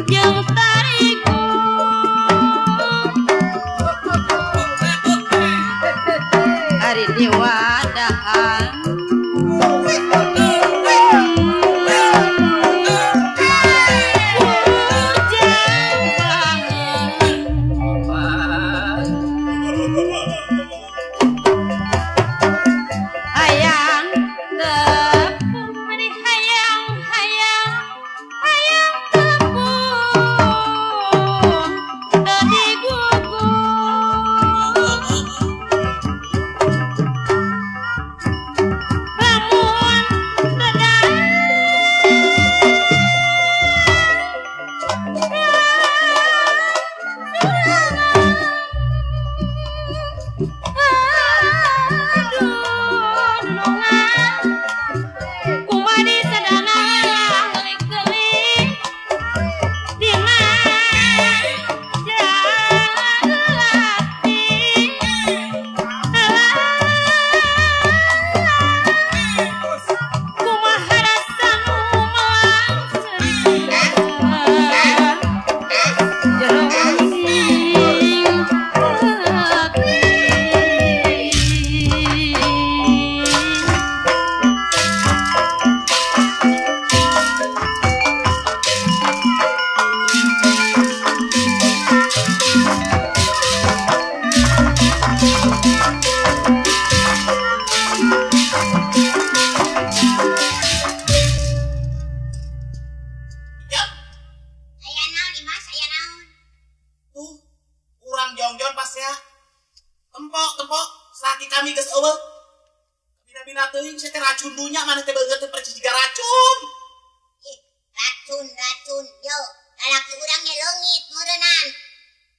Speaker 6: yang tariku.
Speaker 4: Tempok-tempok salaki kami geus eueuh. Bina-bina teuing sia teh racun dunya maneh teh beungeut teh percis jiga racun.
Speaker 5: Ih, racun-racun yo. Lalaki urang ge leungit meureunnan.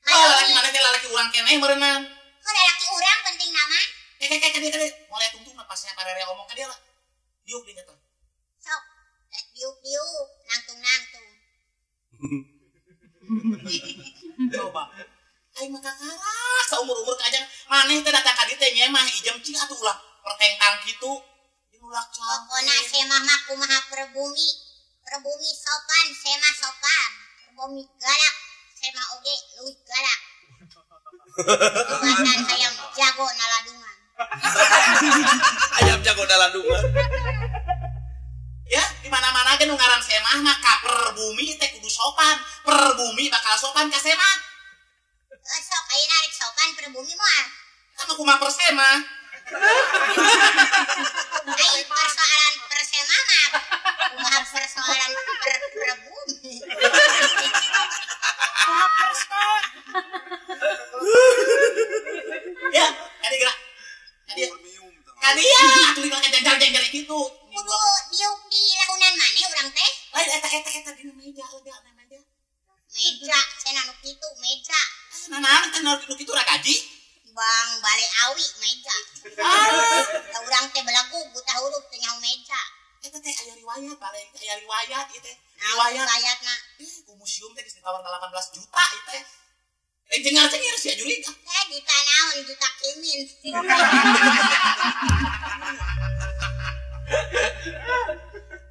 Speaker 4: Oh, lalaki maneh teh lalaki urang keneh meureunnan.
Speaker 5: Kok lalaki urang penting nama?
Speaker 4: Kek kek kek mulai tungtung pasnya parere omong ka dia lah. Diuk dinya teh.
Speaker 5: Sok, rek diuk-diuk, nangtung-nangtung.
Speaker 4: Coba. Aing mah kakarak saumur-umur kajang maneh teh datang ka dieu teh nyemah ijem cing atuh ulah pertengtang kitu. Ulah
Speaker 5: cantik. Pokona semah mah kumaha perbumi. Perbumi sopan, semah sopan. Perbumi galak, semah oge leuwih galak. Tubatan hayam jago naladungan.
Speaker 1: Ayam jago naladungan.
Speaker 4: Ya, di mana-mana ge nu ngaran semah mah ka perbumi teh kudu sopan. Perbumi bakal sopan ka semah.
Speaker 5: Sok ayeuna rek sopan perbumi moal.
Speaker 4: Sama kumaha persemah?
Speaker 5: Ai persoalan persemah mah kumaha persoalan perbumi.
Speaker 4: Ya, kadi gerak. Kadi. Kadi ya, atuh lingkar jengger kitu.
Speaker 5: Kudu diuk di launan maneh urang teh?
Speaker 4: Lain eta dina meja lega na meja.
Speaker 5: Meja, cenah nu kitu meja.
Speaker 4: Nah, naon teh nu kitu ragaji?
Speaker 5: Bang bale awi meja. Ah, da urang teh belagu buta huruf teu nyaho meja.
Speaker 4: Eta teh aya riwayat, bale aya riwayat ieu teh.
Speaker 5: Riwayatna.
Speaker 4: Ih, ku museum teh geus ditawar 18 juta ieu teh. Lain cengar-cengir sia jurig.
Speaker 5: Teh juta naon juta kimin.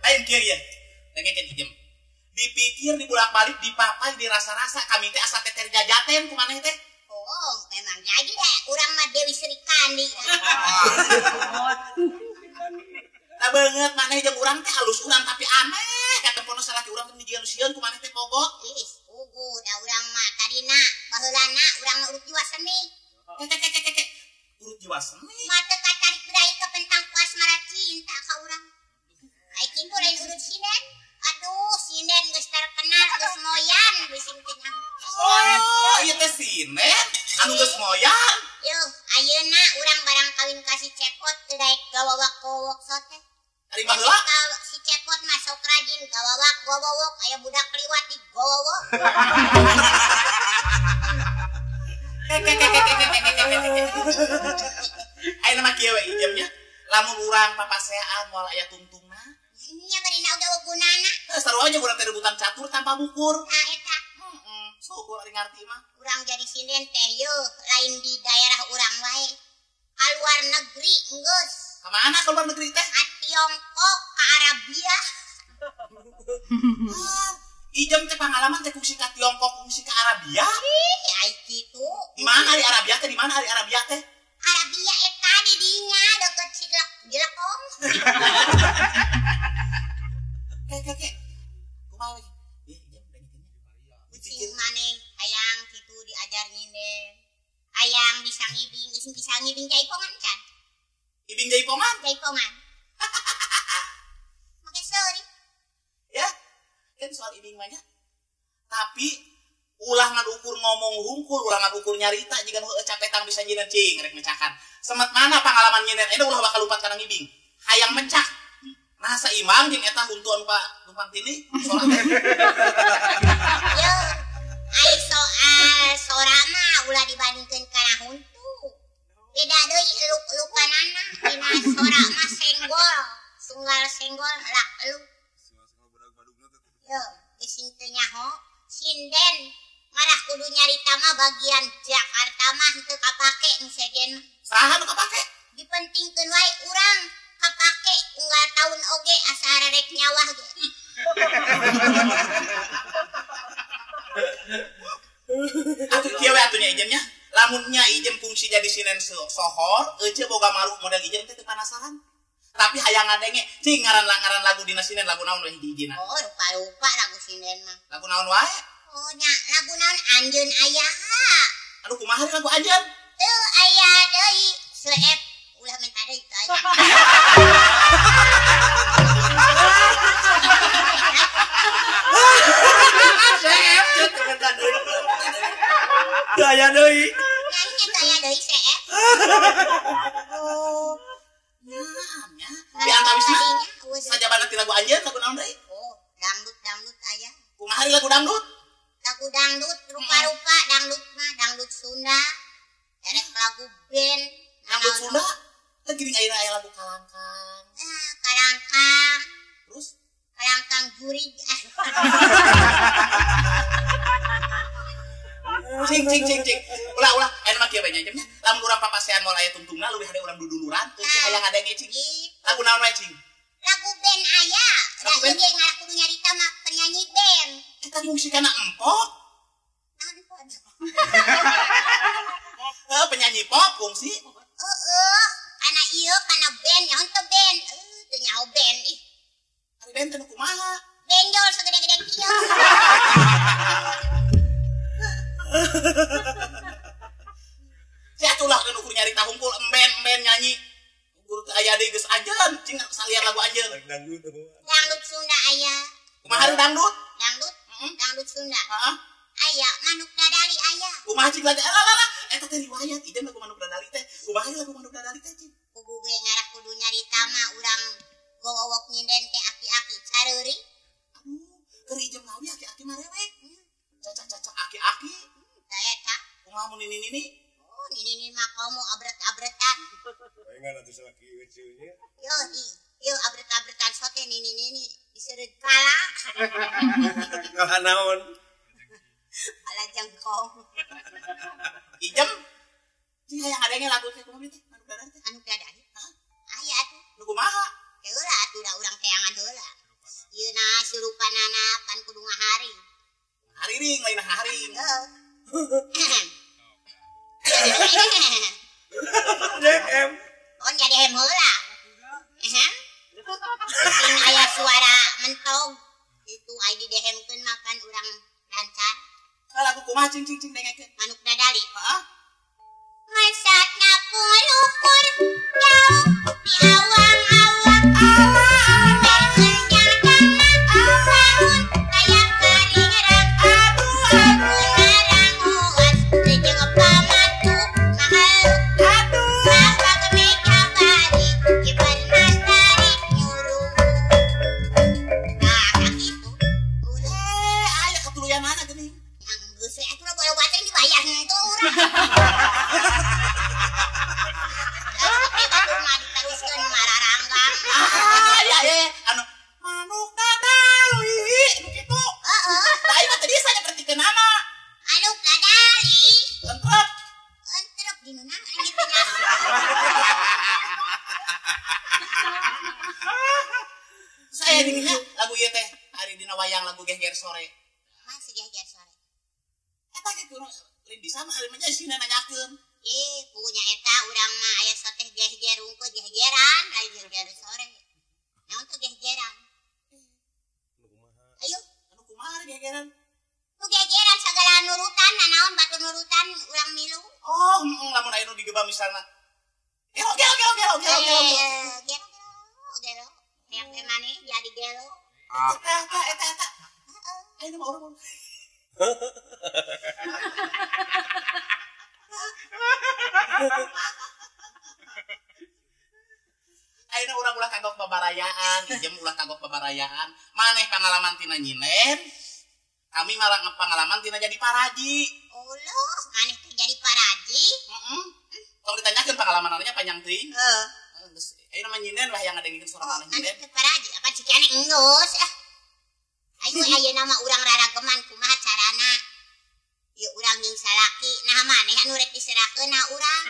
Speaker 4: Lain kieu ya. Dengekeun ijem. Dipikir dibulak-balik dipapai dirasa-rasa kami teh asa teh jajaten ku maneh teh.
Speaker 5: Oh, memang jadi deh urang mah Dewi Sri Kandi.
Speaker 4: Tah beungeut maneh jeung urang teh alus urang tapi aneh katempono salaki urang teh dijieun sieun ku maneh teh bogot.
Speaker 5: Ih, pugu da urang mah tadina baheulana urang mah urut jiwa seni.
Speaker 4: Kek. Urut jiwa seni.
Speaker 5: Mah teu katarik deui ke pentang ku asmara cinta ka urang. Ai kitu lain urut sinden. Aduh, sinden geus terkenal geus moyan bising teh nyaho.
Speaker 4: Oh, ieu teh sinden anu geus moyan.
Speaker 5: Yuh, ayeuna urang barang kawin ka si Cepot teu daek gawawak-gowok sote.
Speaker 4: Ari baheula
Speaker 5: si Cepot mah sok rajin gawawak gowowok aya budak liwat di gowowok.
Speaker 4: Ayeuna mah kieu we ijemnya. Lamun urang papasean moal aya tungtungna.
Speaker 5: Nya barina oge gunana.
Speaker 4: Heuh, sarua aja urang teh rebutan catur tanpa bukur.
Speaker 5: Tah eta.
Speaker 4: Heeh, syukur ari ngarti mah.
Speaker 5: Urang jadi sinden teh yeuh lain di daerah urang wae. Ka luar negeri geus.
Speaker 4: Ka mana ka luar negeri teh?
Speaker 5: Ka Tiongkok, ka Arabia.
Speaker 4: Ijem teh pangalaman teh kungsi ka Tiongkok, kungsi ka Arabia.
Speaker 5: Ih, ai kitu.
Speaker 4: Di mana ari Arabia teh? Di mana ari Arabia teh?
Speaker 5: Arabia eta di dinya deket Cilek Jelekong.
Speaker 4: Kek. Kumaha we? Ih, ijem dengekeun nya.
Speaker 5: Sing maneh hayang kitu diajar nyinden. Hayang bisa ngibing, geus bisa ngibing jaipongan can.
Speaker 4: Ibing jaipongan?
Speaker 5: Jaipongan. Make seuri.
Speaker 4: Ya, kan soal ibing mah nya. Tapi ulah ngan ukur ngomong hungkul, ulah ngan ukur nyarita jiga nu capetang bisa nyinden cing rek mecakan. Semet mana pangalaman nyinden eta ulah bakal lupat kana ngibing. Hayang mecak. Nah saimang jeung eta huntuan Pak numpang tini sora teh.
Speaker 5: Yo, ai soal sora mah ulah dibandingkeun kana huntu. Beda deui eluk-elukanana dina sora mah senggol, sunggal senggol lak eluk. Yo, geus teu nyaho sinden ngarah kudu nyarita mah bagian Jakarta mah teu kapake nu sejen mah.
Speaker 4: Saha nu kapake?
Speaker 5: Dipentingkeun wae urang kapake unggal taun oge asa arek nyawah ge.
Speaker 4: Atuh kieu we atuh nya ijemnya. Lamun nya ijem kungsi jadi sinden sohor, ece boga maru model ijem teh teu panasaran. Tapi hayang ngadenge cing ngaran-ngaran lagu dina sinden lagu naon we hiji-hijina.
Speaker 5: Oh, rupa-rupa lagu sinden mah.
Speaker 4: Lagu naon wae?
Speaker 5: Oh nya lagu naon anjeun aya.
Speaker 4: Aduh kumaha lagu anjeun?
Speaker 5: Teu aya deui seep ulah minta deui teu aya.
Speaker 1: Seep teu minta deui. Teu aya deui.
Speaker 5: Nya teu aya deui seep.
Speaker 4: Oh. Nya. Di antawisna sajabana ti lagu anjeun lagu naon deui?
Speaker 5: Oh, dangdut-dangdut aya.
Speaker 4: Kumaha ari lagu dangdut?
Speaker 5: Lagu dangdut rupa-rupa dangdut mah dangdut Sunda. Erek lagu band.
Speaker 4: Dangdut Sunda? Kan geuning ayeuna aya lagu kalangkang.
Speaker 5: Ah, kalangkang.
Speaker 4: Terus
Speaker 5: kalangkang jurig.
Speaker 4: Cing cing cing cing. Ulah ulah aya mah kieu bae nya nya. Lamun urang papasean moal aya tungtungna leuwih hade urang duduluran teu hayang ngadenge cing. Lagu naon wae cing?
Speaker 5: Lagu band aya. Da ieu ge ngarah kudu nyarita mah penyanyi band.
Speaker 4: Eta ngungsi kana empok.
Speaker 5: Naon pop?
Speaker 4: Heuh penyanyi pop kungsi.
Speaker 5: Heeh, kana ieu kana band nyaho teu band. Teu nyaho band ih.
Speaker 4: Ari band teh nu kumaha?
Speaker 5: Benjol sagede-gede kieu.
Speaker 4: Si atulah nu ukur nyarita hungkul emben-emben nyanyi. Ukur teu aya deui geus anjeun, cing salian lagu anjeun.
Speaker 1: Dangdut.
Speaker 5: Dangdut Sunda aya.
Speaker 4: Kumaha dangdut?
Speaker 5: Dangdut? Dangdut Sunda.
Speaker 4: Heeh.
Speaker 5: Aya Manuk Dadali aya.
Speaker 4: Kumaha cing lagu alah alah eta teh riwayat ieu lagu Manuk Dadali teh. Kumaha lagu Manuk Dadali teh cing?
Speaker 5: Kudu ge ngarah kudu nyarita mah urang gowowok nyinden teh aki-aki careuri.
Speaker 4: Aduh, keur ijem ngawi aki-aki mah rewek. Caca-caca aki-aki.
Speaker 5: Tah eta.
Speaker 4: Kumaha mun nini-nini?
Speaker 5: Oh, nini-nini mah komo abret-abretan.
Speaker 1: Palingan atuh salaki euceu nya.
Speaker 5: Yo, yo abret-abretan sote nini-nini diseureud kala.
Speaker 1: Kala naon?
Speaker 5: Kala jengkong.
Speaker 4: Ijem. Cing hayang ngadenge lagu teh kumaha teh? Manuk Dadali teh.
Speaker 5: Manuk Dadali?
Speaker 4: Heeh.
Speaker 5: Aya atuh.
Speaker 4: Nu kumaha?
Speaker 5: Heula atuh da urang teangan heula. Ieu na surupanana pan kudu ngaharing.
Speaker 4: Hariring lain haring.
Speaker 5: Heeh.
Speaker 1: DM.
Speaker 5: Oh, jadi hem heula. Heeh. Sing aya suara mentog itu ai didehemkeun mah pan urang lancar.
Speaker 4: Lagu kumaha cing cing cing dengekeun?
Speaker 5: Manuk Dadali.
Speaker 4: Heeh.
Speaker 5: Masakna pungluhur jauh di awang-awang
Speaker 4: Sore.
Speaker 5: Masih geger sore.
Speaker 4: Eta ge kudu lain bisa mah ari mah sina nanyakeun.
Speaker 5: Ih, punya eta urang mah aya soteh geger rungkul gegeran, lain geger sore. Naon tuh gegeran?
Speaker 1: Nu kumaha?
Speaker 5: Ayo,
Speaker 4: anu kumaha gegeran?
Speaker 5: Nu gegeran sagala nurutan, naon batu nurutan urang milu.
Speaker 4: Oh, lamun aya nu digebah misalna. Gelo gelo gelo gelo gelo gelo.
Speaker 5: Gelo gelo. Hayang teh maneh jadi gelo.
Speaker 4: Eta eta eta eta. Ayo nama orang. Ayeuna urang ulah kagok babarayaan, ijem ulah kagok babarayaan. Maneh pangalaman tina nyinen, kami malah pangalaman tina jadi paraji.
Speaker 5: Ulah, maneh teh jadi paraji?
Speaker 4: Heeh. Tong ditanyakeun pangalamanna panjang teuing.
Speaker 5: Heeh.
Speaker 4: Geus ayeuna mah nyinen lah yang ngadengikeun suara maneh nyinen.
Speaker 5: Maneh teh paraji, apa cikane enggeus ah. Ayo ayeuna mah urang rarageman kumaha carana? Ieu urang jeung salaki, nah maneh anu rek diserahkeun na urang.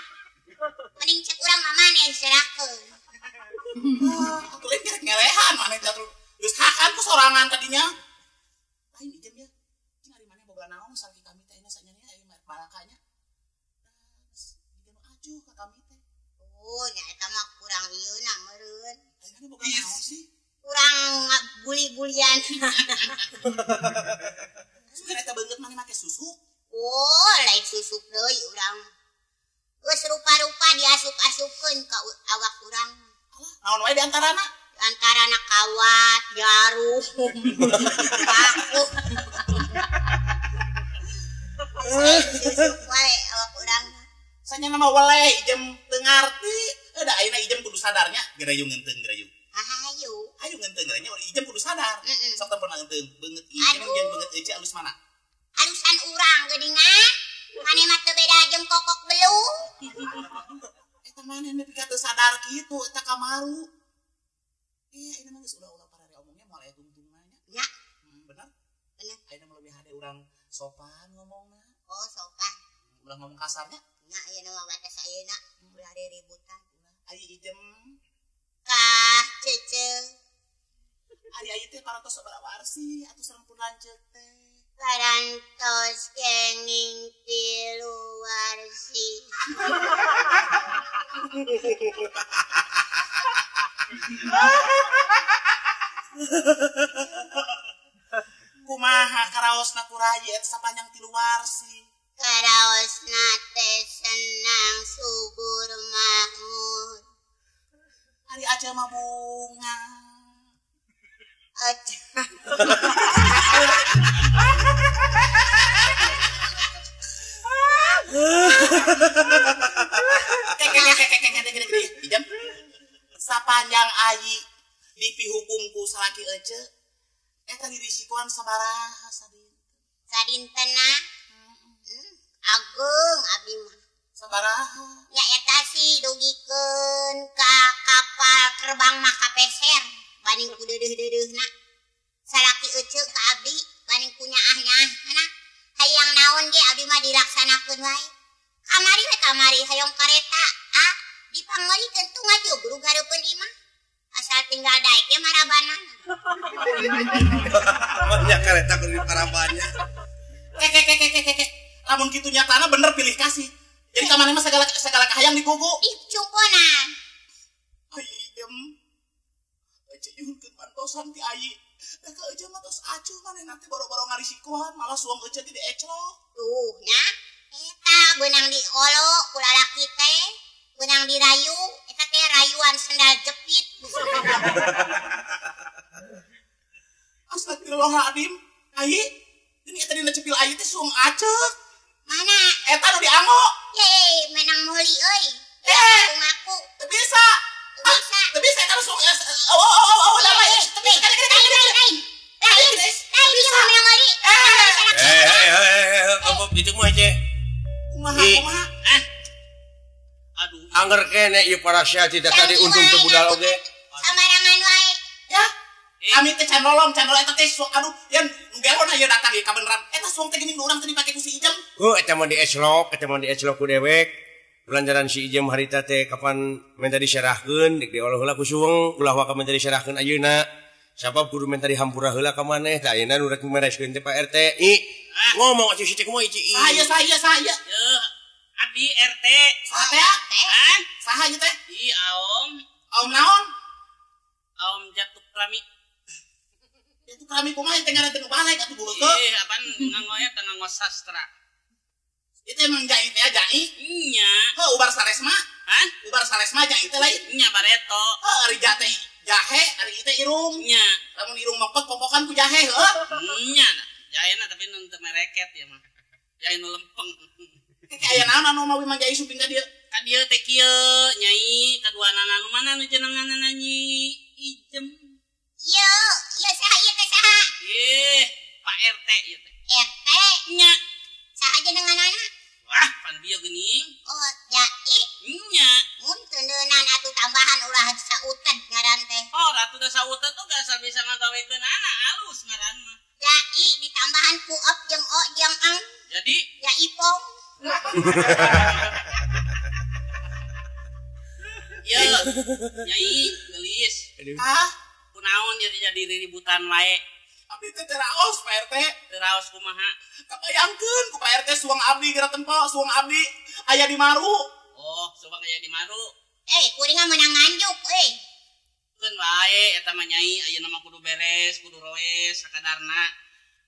Speaker 5: Mending cek urang mah maneh diserahkeun.
Speaker 4: Atuh lain kerek ngelehan maneh teh atuh geus hakan ku sorangan tadinya. Lain ijem ya. Cing ari maneh boga naon salaki kami teh ayeuna sanyanya aya balakanya. Geus nu acuh ka kami teh.
Speaker 5: Oh, nya eta mah kurang ieu na meureun.
Speaker 4: Ayeuna boga naon sih?
Speaker 5: Kurang buli-bulian.
Speaker 4: Sugan eta beungeut maneh make susu.
Speaker 5: Oh, lain susuk deui urang. Geus rupa-rupa diasup-asupkeun ka awak urang.
Speaker 4: Alah, naon wae di antarana?
Speaker 5: Antarana kawat, jarum, paku. Susuk wae awak urang.
Speaker 4: Sanya nama weleh ijem teu ngarti. Da ayeuna ijem kudu sadarnya gerayu ngeunteung gerayu.
Speaker 5: Hayu.
Speaker 4: Hayu ngeunteung gerayunya ijem kudu sadar. Sok teu pernah ngeunteung beungeut ijem jeung beungeut ece alus mana?
Speaker 5: Alusan urang geuningan. Mane mah teu beda jeung kokok belu.
Speaker 4: Eta maneh nepi ka teu sadar kitu eta kamaru. Iya, ini mah geus ulah-ulah parare omongnya moal aya tungtungna nya.
Speaker 5: Nya.
Speaker 4: Bener?
Speaker 5: Bener.
Speaker 4: Ayeuna mah leuwih hade urang sopan ngomongna.
Speaker 5: Oh, sopan.
Speaker 4: Ulah ngomong kasarnya.
Speaker 5: Nya ayeuna mah batas ayeuna ulah riributan.
Speaker 4: Ari ijem
Speaker 5: kah cece.
Speaker 4: Ari ayeuna teh parantos sabaraha warsi atuh sareng pun lanceuk teh.
Speaker 5: Parantos kenging 3 warsi.
Speaker 4: Kumaha karaosna kurayi eta sapanjang 3 warsi.
Speaker 5: Karaosna teh senang subur makmur.
Speaker 4: Ari aja mah bunga.
Speaker 5: Aja.
Speaker 4: Ijem. Sapanjang ayi dipihukum ku salaki ece eta dirisikoan sabaraha sadinten.
Speaker 5: Sadintena ageung abdi mah.
Speaker 4: Sabaraha?
Speaker 5: Nya eta sih dugikeun ka kapal terbang mah kapeser banding ku deudeuh-deudeuhna. Salaki ece ka abdi banding ku nyaah-nyaahna. Hayang naon ge abdi mah dilaksanakeun wae. Kamari we kamari hayang kareta ah dipanggolikeun tuh ngajugrug hareupeun imah. Asal tinggal daek ge marabanana.
Speaker 1: Banyak kareta kudu diparabannya.
Speaker 4: Keke. Lamun kitu nyatana bener pilih kasih. Jadi ka maneh mah segala segala kahayang digugu.
Speaker 5: Ih, cumponan.
Speaker 4: Ai ijem. Ece nyuhunkeun bantosan ti ayi. Da ka ece mah tos acuh manehna teh boro-boro ngarisikoan malah suang ece teh dieclok.
Speaker 5: Tuh nya eta beunang diolo ku lalaki teh, beunang dirayu eta teh rayuan sendal jepit.
Speaker 4: Astagfirullahaladzim. Ayi, ini eta dina cepil ayi teh suang aceuk.
Speaker 5: Mana?
Speaker 4: Eta nu dianggo.
Speaker 5: Ye, menang meuli euy. Ngaku.
Speaker 4: Teu bisa.
Speaker 5: Teu bisa.
Speaker 4: Teu bisa eta suang oh lama ya. Teu bisa.
Speaker 5: Lain bisa menang meuli.
Speaker 1: Eh, itu mah ce.
Speaker 4: Kumaha kumaha?
Speaker 3: Aduh.
Speaker 1: Angger kene ieu parasea tidak tadi untung teu budal oge.
Speaker 5: Samarangan wae.
Speaker 4: Ya. Kami teh can nolong, can nolong eta teh aduh, yen nu gerona ieu datang ieu kabeneran. Eta suang teh geuning urang teh dipake ku si Ijem.
Speaker 1: Heuh, eta mah dieslok, eta mah dieslok ku dewek. Lantaran si Ijem harita teh kapan minta diserahkeun, dek diolah heula ku suweng, ulah waka minta diserahkeun ayeuna. Sabab kudu minta dihampura heula ka maneh, tah ayeuna nu rek mereskeun teh Pak RT. I ngomong atuh si teh kumaha ieu?
Speaker 4: Saya.
Speaker 3: Yeuh, abdi RT.
Speaker 4: Saha teh?
Speaker 3: Hah?
Speaker 4: Saha ieu teh?
Speaker 3: Ih, aom.
Speaker 4: Aom naon?
Speaker 3: Aom jatuh krami.
Speaker 4: Itu krami kumaha teh ngaran teh nu balik atuh bulukeun.
Speaker 3: Ih, apaan nganggo eta nganggo sastra.
Speaker 4: Itu emang jai teh jai?
Speaker 3: Nya.
Speaker 4: Heuh, ubar salesma.
Speaker 3: Hah?
Speaker 4: Ubar salesma jai teh lain.
Speaker 3: Nya bareto.
Speaker 4: Heuh, ari jate jahe, ari ieu teh irung.
Speaker 3: Nya.
Speaker 4: Lamun irung mopek popokan ku jahe heuh.
Speaker 3: Nya. Jahena tapi nu teu mereket ya mah. Jahe nu lempeng.
Speaker 4: Keke aya naon anu mawi Mang Jai suping ka dieu?
Speaker 3: Ka dieu teh kieu, Nyai, kaduanana nu mana nu jenenganna Nyi Ijem.
Speaker 5: Ieu, ieu saha ieu teh saha?
Speaker 3: Ih, Pak RT ieu teh.
Speaker 5: RT?
Speaker 3: Nya.
Speaker 5: Saha jenenganana?
Speaker 3: Wah, pan bieu geuning.
Speaker 5: Oh, Jai.
Speaker 3: Nya.
Speaker 5: Mun teuneunan atuh tambahan ulah sauted ngaran teh.
Speaker 3: Oh, ratu da sauted tuh asal bisa ngagawekeun anak alus ngaran mah.
Speaker 5: Jai ditambahan ku op jeung o jeung ang.
Speaker 3: Jadi
Speaker 5: Jai pong.
Speaker 3: Ye, Nyai gelis.
Speaker 4: Ah,
Speaker 3: kunaon jadi riributan wae.
Speaker 4: Abdi teh teraos Pak RT.
Speaker 3: Teraos kumaha?
Speaker 4: Kabayangkeun ku Pak RT suang abdi geura tempo, suang abdi aya di Maru.
Speaker 3: Oh, suang aya di Maru.
Speaker 5: Eh, kuring mah meunang nganjuk euy.
Speaker 3: Keun wae eta mah Nyai ayeuna mah kudu beres, kudu roes sakadarna.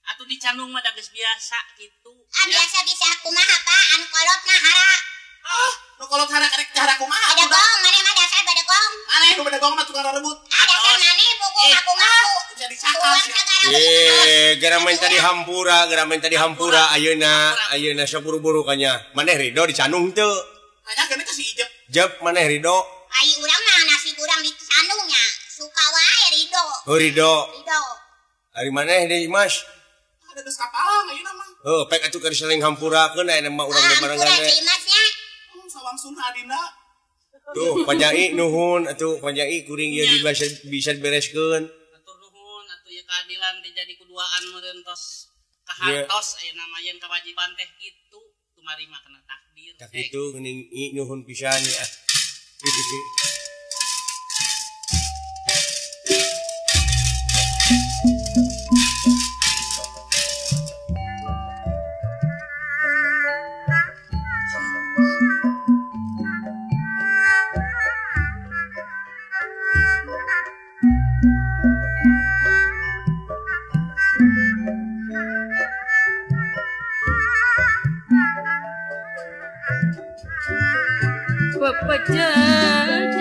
Speaker 3: Atuh dicandung mah da geus biasa kitu.
Speaker 5: Ah, biasa bisa kumaha Pak, anu kolotna hara.
Speaker 4: Ah, nu kolot hara karek hara kumaha?
Speaker 5: Bedegong, maneh mah dasar bedegong.
Speaker 4: Maneh nu bedegong mah tukang rebut.
Speaker 5: Ah, dasar maneh buku ngaku-ngaku.
Speaker 4: Jadi cakal.
Speaker 1: Gara main tadi hampura, gara main tadi hampura ayeuna, ayeuna sok buru-buru kanya. Maneh ridho dicandung teu?
Speaker 4: Tanyakeun ka si Ijep.
Speaker 1: Jep maneh Ridho.
Speaker 5: Ai urang mah nasib urang di Candungnya suka wae Ridho.
Speaker 1: Oh Ridho.
Speaker 5: Ridho.
Speaker 1: Ari maneh deui Mas?
Speaker 4: Ada geus kapalang ayeuna mah.
Speaker 1: Heuh, pek atuh keur saling hampurakeun aya mah urang
Speaker 5: Ah,
Speaker 1: barengan
Speaker 5: hampura
Speaker 1: we.
Speaker 5: Ceu Imas nya.
Speaker 4: Sawangsun adina.
Speaker 1: Tuh, Panjai nuhun atuh Panjai kuring ieu bisa bisa dibereskeun.
Speaker 3: Atur nuhun atuh ieu keadilan teh jadi kuduaan meureun tos kahartos ayeuna mah yen kewajiban teh kitu tumarima kana takdir.
Speaker 1: Tak kitu geuning i nuhun pisan ya.
Speaker 6: Pepecah